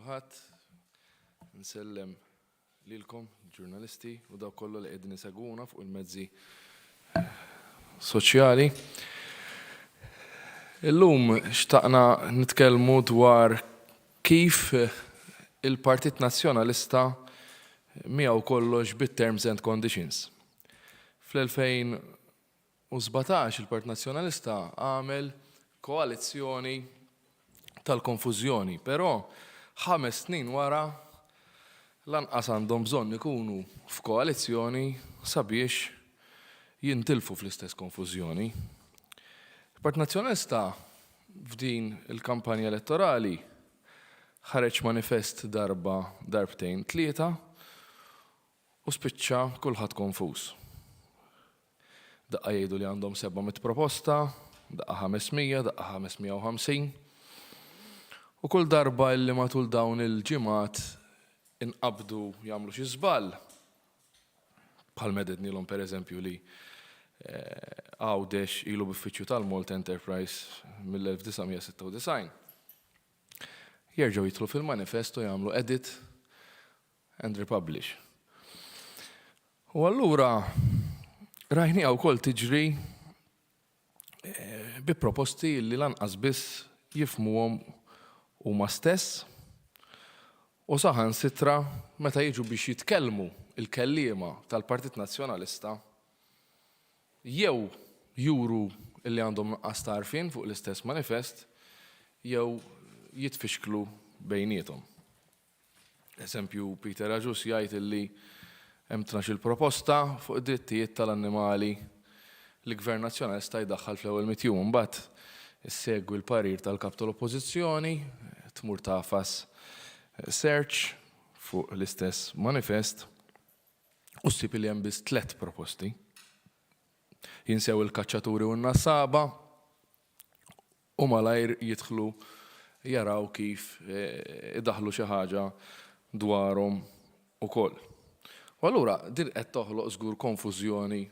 kulħadd. Nsellem lilkom, ġurnalisti, u dawk kollha li qegħdin isegwuna fuq il-mezzi soċjali. Illum xtaqna nitkellmu dwar kif il-Partit Nazzjonalista miegħu kollox bit-terms and conditions. Fl-2017 il-Partit Nazzjonalista għamel koalizzjoni tal-konfużjoni, però 5 snin wara lanqas għandhom bżonn ikunu f'koalizzjoni sabiex jintilfu fl-istess konfużjoni. Il-Partit Nazzjonalista f'din il-kampanja elettorali ħareġ manifest darba, darbtejn, tlieta u spiċċa kulħadd konfuż. Daqqa jgħidu li għandhom 700 proposta, daqqa 500, daqqa 550. U kull darba illi matul dawn il-ġimgħat inqabdu jagħmlu xi żball, bħal medednilhom pereżempju li Għawdex ilu b'uffiċċju tal-Malta Enterprise mill-1996. Jerġgħu jidħlu fil-manifest u jagħmlu edit and republish. U allura rajniha wkoll tiġri bi proposti li lanqas biss jifhmuhom huma stess u saħansitra meta jiġu biex jitkellmu l-kelliema tal-Partit Nazzjonalista jew juru li għandhom nuqqas ta' għarfien fuq l-istess manifest jew jitfixklu bejniethom. Eżempju, Peter Agius jgħid illi hemm 12-il proposta fuq id-drittijiet tal-annimali li Gvern Nazzjonalista jdaħħal fl-ewwel mitt jum. Imbagħad issegwi l-parir tal-Kap tal-Oppożizzjoni, tmur tagħfas search fuq l-istess manifest u ssib li hemm biss tlett proposti. Jinsew il-kaċċaturi u n-nassaba, u malajr jidħlu jaraw kif idaħħlu xi ħaġa dwarhom ukoll. U allura din qed toħloq żgur konfużjoni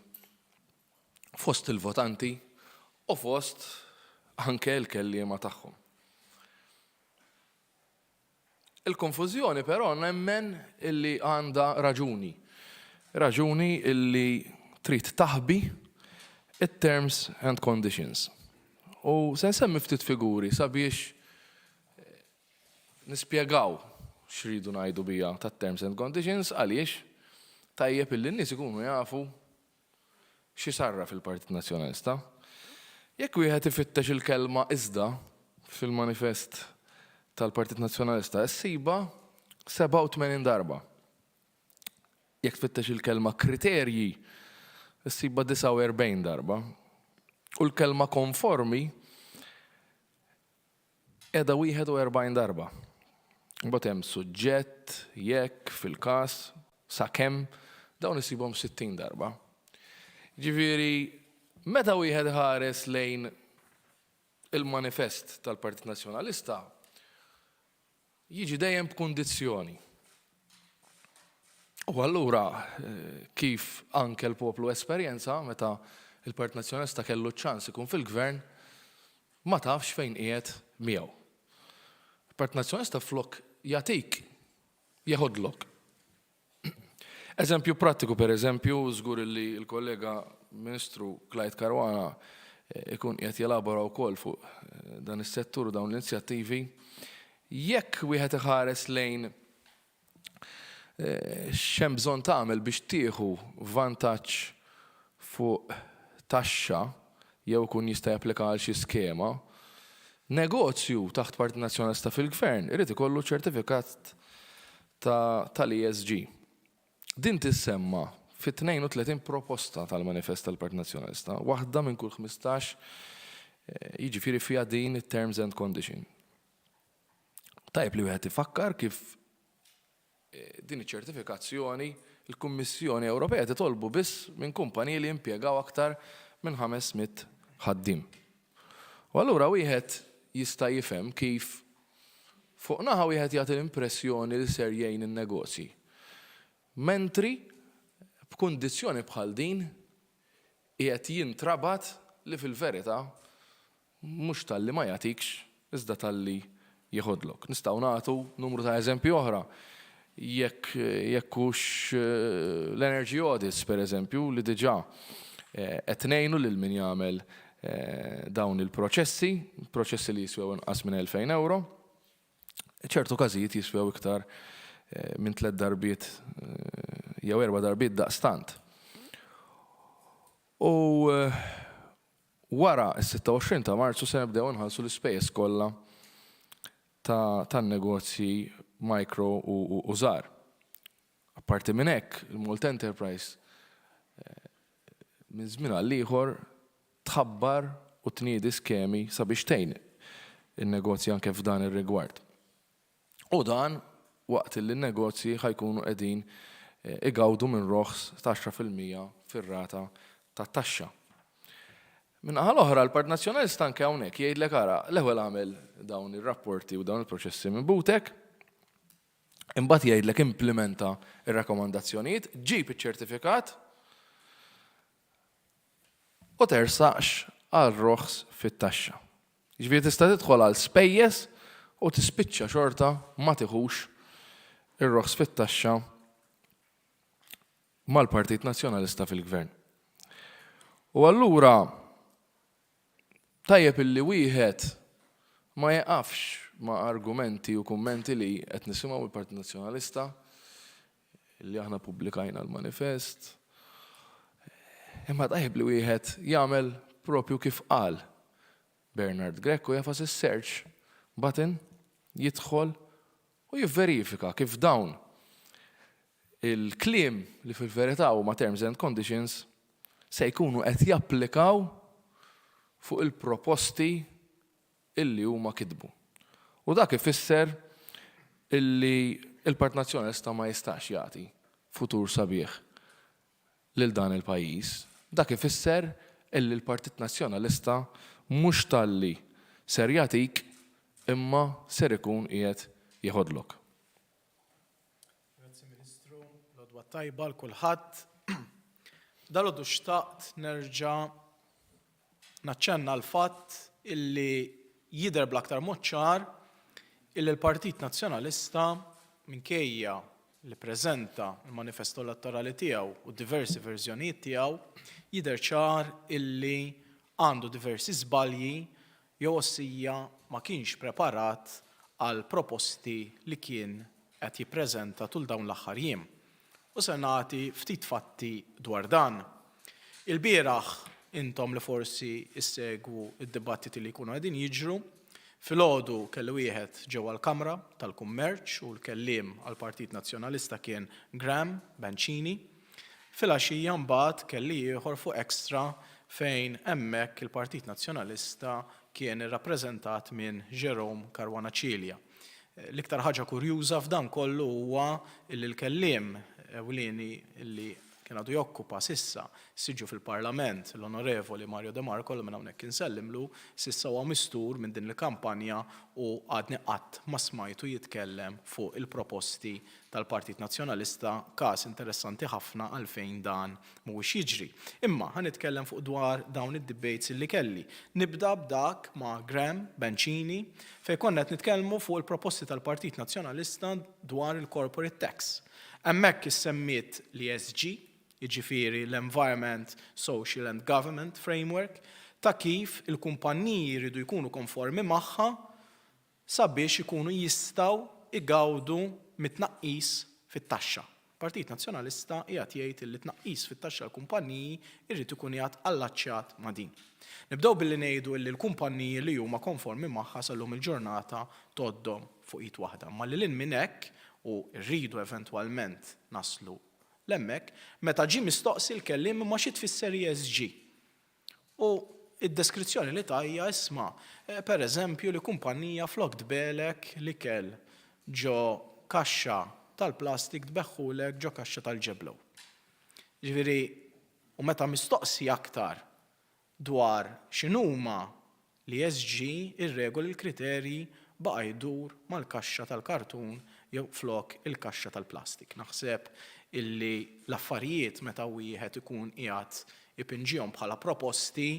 fost il-votanti u fost anke l-kelliema tagħhom. Il-konfużjoni però nemmen illi għandha raġuni. Raġuni illi trid taħbi it-terms and conditions. U se nsemmi ftit figuri sabiex nispjegaw x'ridu ngħidu biha tat-terms and conditions għaliex tajjeb illi n-nies ikunu jafu X'isarraf il-Partit Nazzjonalista? Jekk wieħed ifittex il-kelma iżda fil-manifest tal-Partit Nazzjonalista issibha 87 darba. Jekk tfittex il-kelma kriterji issibha 49 darba. U l-kelma konformi Qiegħda 41 darba. Imbagħad hemm suġġett, jekk, fil-każ, sakemm, dawn issibhom 60 darba. Ġifieri, meta wieħed iħares lejn il-manifest tal-Partit Nazzjonalista, jiġi dejjem b'kundizzjoni. U allura kif anke l-poplu esperjenza meta l-Partit Nazzjonalista kellu ċ-ċans ikun fil-gvern, ma tafx fejn qiegħed miegħu. Il-Partit Nazzjonalista flok jagħtik, jeħodlok. Eżempju prattiku, per eżempju, żgur li l-kollega Ministru Clyde Caruana ikun qiegħed jelabora wkoll fuq dan is-settur u dawn l-inizjattivi. Jekk wieħed iħares lejn x'hemm bżonn tagħmel biex tieħu vantaġġ fuq taxxa jew ikun jista' japplika għal xi skema, negozju taħt Partit Nazzjonalista fil-Gvern irid ikollu ċertifikat tal-ESG. Din tissemma fi 32 proposta tal-manifest tal-Partit Nazzjonalista, waħda minn kull 15 jiġifieri fiha din it-terms and condition. Tajjeb li wieħed ifakkar kif din iċ-ċertifikazzjoni l-Kummissjoni Ewropea titolbu biss minn kumpaniji li jimpjegaw aktar minn 500 ħaddiem. U allura wieħed jista' jifhem kif fuq naħa wieħed jagħti l-impressjoni li ser jgħin in-negozji. Mentri b'kundizzjoni bħal din qiegħed jintrabat li fil-verità mhux talli ma jagħtikx iżda talli jeħodlok. Nistgħu nagħtu numru ta' eżempji oħra. Jekk jekk hux l-energy audits, per eżempju, li diġà qed ngħinu lil min jagħmel dawn il-proċessi, proċessi li jiswew inqas minn 2,000 ewro. Ċertu każijiet jiswew iktar minn tliet darbiet jew erba' darbiet daqstant. U wara s-26 ta' Marzu se nibdew inħallsu l-ispejjeż kollha tan-negozji micro u żgħar. Apparti minn hekk, il-Malta Enterprise minn żmien għal ieħor tħabbar u tniedi skemi sabiex tgħin in-negozji anke f'dan ir-rigward. U dan waqt li n-negozji ħa jkunu qegħdin igawdu minn roħs ta' 10% fir-rata tat-taxxa. Min-naħa l-oħra, l-Partit Nazzjonalista anke hawnhekk jgħidlek ara, l-ewwel agħmel dawn ir-rapporti u dawn il-proċessi minn butek, imbagħad jgħidlek implimenta r-rakkomandazzjonijiet, ġib iċ-ċertifikat u tersaqx għal roħs fit-taxxa. Jiġifieri tista' tidħol għal spejjeż u tispiċċa xorta ma tiħux ir-roħs fit-taxxa mal-Partit Nazzjonalista fil-Gvern. U allura tajjeb illi wieħed ma jeqafx ma' argumenti u kummenti li qed nisimgħu mill-Partit Nazzjonalista li aħna ppubblikajna l-manifest. Imma tajjeb li wieħed jagħmel propju kif qal Bernard Grech u jagħfas is-search button, jidħol u jivverifika kif dawn il-kliem li fil-verità huma terms and conditions se jkunu qed japplikaw fuq il-proposti illi huma kitbu. U dak ifisser illi l-Partit Nazzjonalista ma jistax jagħti futur sabiħ lil dan il-pajjiż. Dak ifisser illi l-Partit Nazzjonalista mhux talli ser jagħtik imma ser ikun qiegħed jeħodlok. Grazzi Ministru, l-għodwa t-tajba 'l kulħadd. Dalgħodu xtaqt nerġa' naċċenna l-fatt illi jidher bl-aktar mod ċar illi l-Partit Nazzjonalista minkejja li preżenta l-manifesto elettorali tiegħu u diversi verżjonijiet tiegħu, jidher ċar illi għandu diversi żbalji jew ossija ma kienx preparat għall-proposti li kien qed jippreżenta tul dawn l-aħħar jiem. U se nagħti ftit fatti dwar dan. Ilbieraħ, intom li forsi issegwu d-dibattiti li jkunu qegħdin jiġru, filgħodu kelli wieħed ġewwa l-Kamra tal-Kummerċ u l-kelliem għall-Partit Nazzjonalista kien Graham Bencini. Filgħaxija mbagħad kelli ieħor fuq Extra fejn hemmhekk il-Partit Nazzjonalista kien irrappreżentat minn Jerome Caruana Cilia. L-iktar ħaġa kurjuża f'dan kollu huwa li l-kelliem ewlieni li kien għadu jokkupa s'issa siġġu fil-Parlament, l-Onorevoli Mario De Marco, li minn hawnhekk insellimlu, s'issa huwa mistur minn din il-kampanja u għadni qatt ma smajtu jitkellem fuq il-proposti tal-Partit Nazzjonalista, każ interessanti ħafna għalfejn dan mhuwiex jiġri. Imma ħa nitkellem fuq dwar dawn id-debates li kelli. Nibda b'dak ma' Graham Bencini fejn konna qed nitkellmu fuq il-proposti tal-Partit Nazzjonalista dwar il-corporate tax. Hemmhekk issemmiet l-ESG, jiġifieri l-Environment, Social and Government Framework, ta' kif il-kumpanniji jridu jkunu konformi magħha sabiex ikunu jistgħu jgawdu mit-tnaqqis fit-taxxa. Partit Nazzjonalista qiegħed jgħid illi t-tnaqqis fit-taxxa għall-kumpanniji jrid ikun qiegħed allaċċjat ma' din. Nibdew billi ngħidu illi l-kumpanniji li huma konformi magħha sal-lum il-ġurnata tgħoddhom fuq id waħda. Imma lil hinn minn hekk, u rridu eventwalment naslu 'l hemmhekk, meta ġie mistoqsi l-kelliem imma xi tfisser ESG? U d-deskrizzjoni li ta hija, isma', per eżempju li kumpanija flok tbegħlek l-ikel ġo kaxxa tal-plastik tbegħhulek ġo kaxxa tal-ġeblow. Jiġifieri, u meta mistoqsi aktar dwar x'inhuma L-ESG, ir-regoli, l-kriterji, baqa' jdur mal-kaxxa tal-kartun jew flok il-kaxxa tal-plastik. Naħseb illi l-affarijiet meta wieħed ikun qiegħed ipinġihom bħala proposti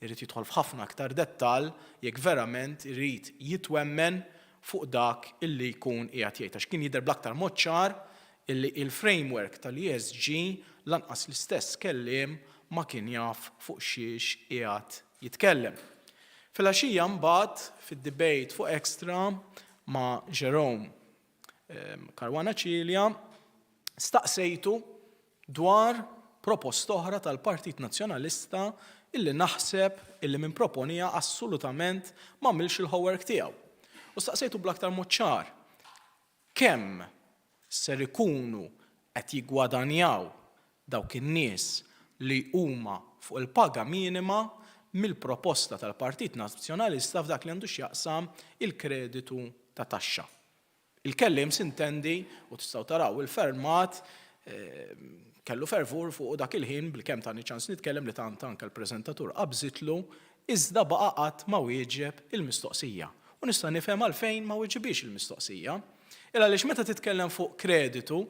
jrid jidħol f'ħafna aktar dettall jekk verament irid jitwemmen. fuq dak illi jkun qiegħed jgħid għax kien jidher bl-aktar mod ċar illi il-framework tal-ESG lanqas l-istess kelliem ma kien jaf fuq xiex qiegħed jitkellem. Filgħaxija mbagħad fid-debate fuq Extra ma' Jerome Caruana Cilia staqsejtu dwar proposta oħra tal-Partit Nazzjonalista illi naħseb illi min proponiha assolutament m'għamilx il-homework tiegħu. U staqsejtu bl-aktar mod ċar kemm ser ikunu qed jiggwadanjaw dawk in-nies li huma fuq il-paga minima mill-proposta tal-Partit Nazzjonalista f'dak li għandu x'jaqsam il-kreditu ta' taxxa. Il-kelliem sintendi, u tistgħu taraw il-fermat, kellu fervur fuqu dak il-ħin bilkemm tani ċans nitkellem li tant anke l-preżentatur qabżitlu, iżda baqa' qatt ma wieġeb il-mistoqsija. U nista' nifhem għalfejn ma weġibhiex il-mistoqsija. Il għaliex meta titkellem fuq kreditu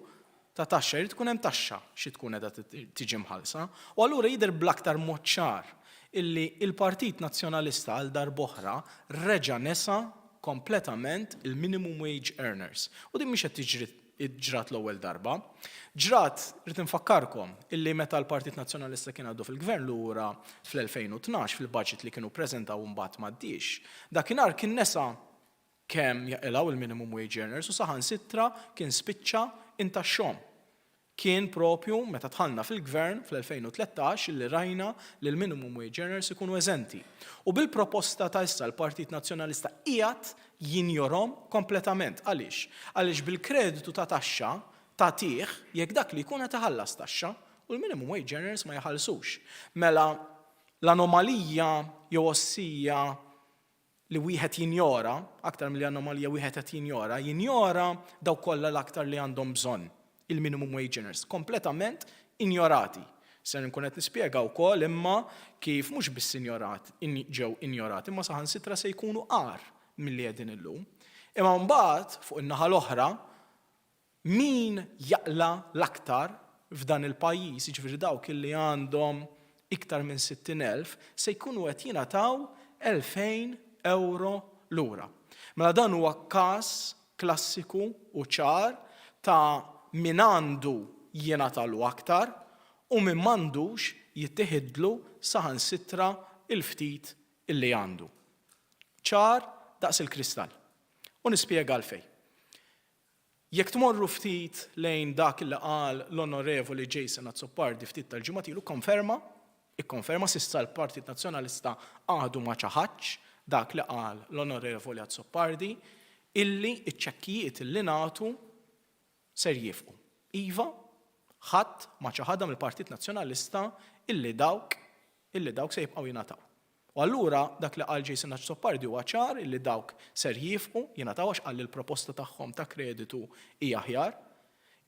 ta' taxxa jrid ikun hemm taxxa xi tkun qiegħda tiġi mħallsa. U allura jidher bl-aktar mod ċar illi l-Partit Nazzjonalista għal darb'oħra reġa' nesa kompletament il-minimum wage earners. U din mhix qed tiġri ġrat l-ewwel darba. Ġrat, rrid infakkarkom, illi meta l-Partit Nazzjonalista kien għadu fil-Gvern lura fl-2012 fil-budget li kienu ppreżentaw u mbagħad m'għaddiex, dakinhar kien nesa kemm jaqilgħu l-minimum wage earners u saħansitra kien spiċċa intaxxhom. Kien propju meta dħalna fil-Gvern fl-2013 illi rajna li l-minimum wage earners ikunu eżenti. U bil-proposta ta' issa l-Partit Nazzjonalista qiegħed jinjorhom kompletament. Għaliex? Għaliex bil-kreditu ta' taxxa tagħtih jekk dak li jkun qed iħallas taxxa u l-minimum wage earners ma jħallsux. Mela l-anomalija jew ossija li wieħed jinjora, aktar milli anomalija wieħed qed jinjora, jinjora dawk kollha l-aktar li għandhom bżonn, il-minimum wage earners, kompletament injorati. Ser inkun qed nispjega wkoll imma kif mhux biss injorat, ġew injorati, imma saħansitra se jkunu agħar milli qegħdin illum. Imma mbagħad, fuq in-naħa l-oħra, Min jaqla' l-aktar f'dan il-pajjiż, jiġifieri dawk li għandhom iktar minn 60,000, se jkunu qed jingħataw 2,000 ewro lura. Mela dan huwa każ klassiku u ċar ta' min għandu jingħatalu aktar u min m'għandux jittiħidlu saħansitra l-ftit illi għandu. Ċar daqs il-kristall. U nispjega għalfejn. Jekk tmorru ftit lejn dak li qal l-Onorevoli Jason Azzopardi ftit tal-ġimgħat ilu kkonferma, ikkonferma s'issa l-Partit Nazzjonalista għadu ma ċaħadx dak li qal l-Onorevoli Azzopardi illi ċ-ċekkijiet li nagħtu ser jiefqu. Iva, ħadd ma ċaħadha mill-Partit Nazzjonalista illi dawk illi dawk se jibqgħu jingħataw. U allura dak li qal Jason Azzopardi huwa ċar illi dawk ser jiefqu jingħataw għax qal li l-proposta tagħhom ta' kreditu hi aħjar.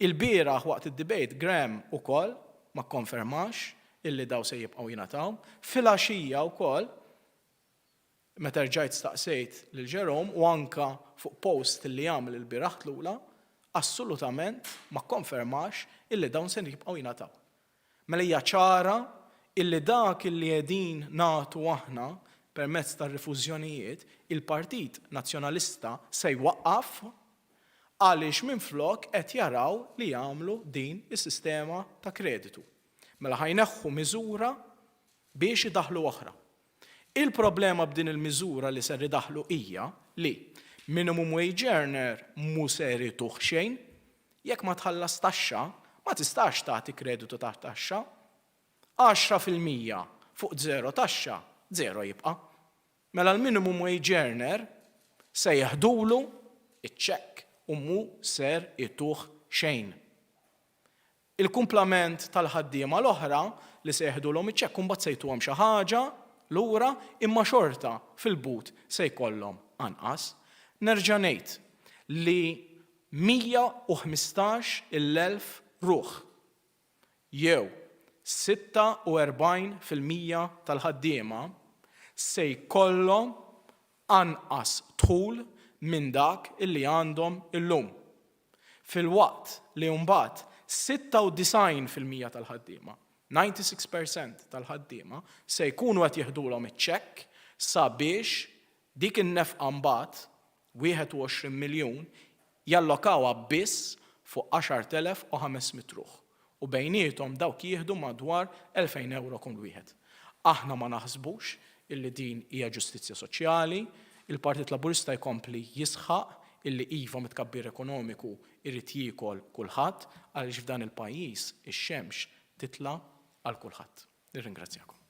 Ilbieraħ waqt id-debate Graham ukoll ma kkonfermax illi daw se jibqgħu jingħataw. Filgħaxija wkoll meta rġajt staqsejt lil Jerome u anka fuq post li għamel ilbieraħ tlula, assolutament ma kkonfermax illi dawn se jibqgħu jingħataw. Mela hija ċara illi dak illi qegħdin nagħtu aħna permezz tar-rifużjonijiet, il-Partit Nazzjonalista se jwaqqaf għaliex minflok qed jaraw li jagħmlu din is-sistema ta' kreditu. Mela ħa jneħħu miżura biex idaħħlu oħra. Il-problema b'din il-miżura li ser idaħħlu hija li minimum wage earner mhu ser ituh xejn. Jekk ma tħallas taxxa, ma tistax tagħti kreditu ta' taxxa. 10% fuq zero taxxa, zero jibqa'. Mela l-minimum wage earner se jeħdulu ċ-ċekk u mhu ser ituh xejn. Il-kumplament tal-ħaddiema l-oħra li se jeħdulhom iċ-ċekk imbagħad se jtuhom xi ħaġa lura imma xorta fil-but se jkollhom anqas. Nerġa' ngħid li 115 il-elf ruħ jew 46% tal-ħaddiema se jkollhom anqas dħul minn dak illi għandhom illum. Filwaqt li mbagħad 96% tal-ħaddiema, 96 percent tal-ħaddiema se jkunu qed jeħdulhom iċ-ċekk sabiex dik in-nefqa mbagħad. 21 miljun jallokawha biss fuq 10,500 ruħ u bejniethom dawk jieħdu madwar 2,000 ewro kull wieħed. Aħna ma naħsbux illi din hija ġustizzja soċjali, il-Partit Laburista jkompli jisħaq illi iva mit-tkabbir ekonomiku jrid jiekol kulħadd għaliex f'dan il-pajjiż ix-xemx titla' għal kulħadd. Nirringrazzjakom.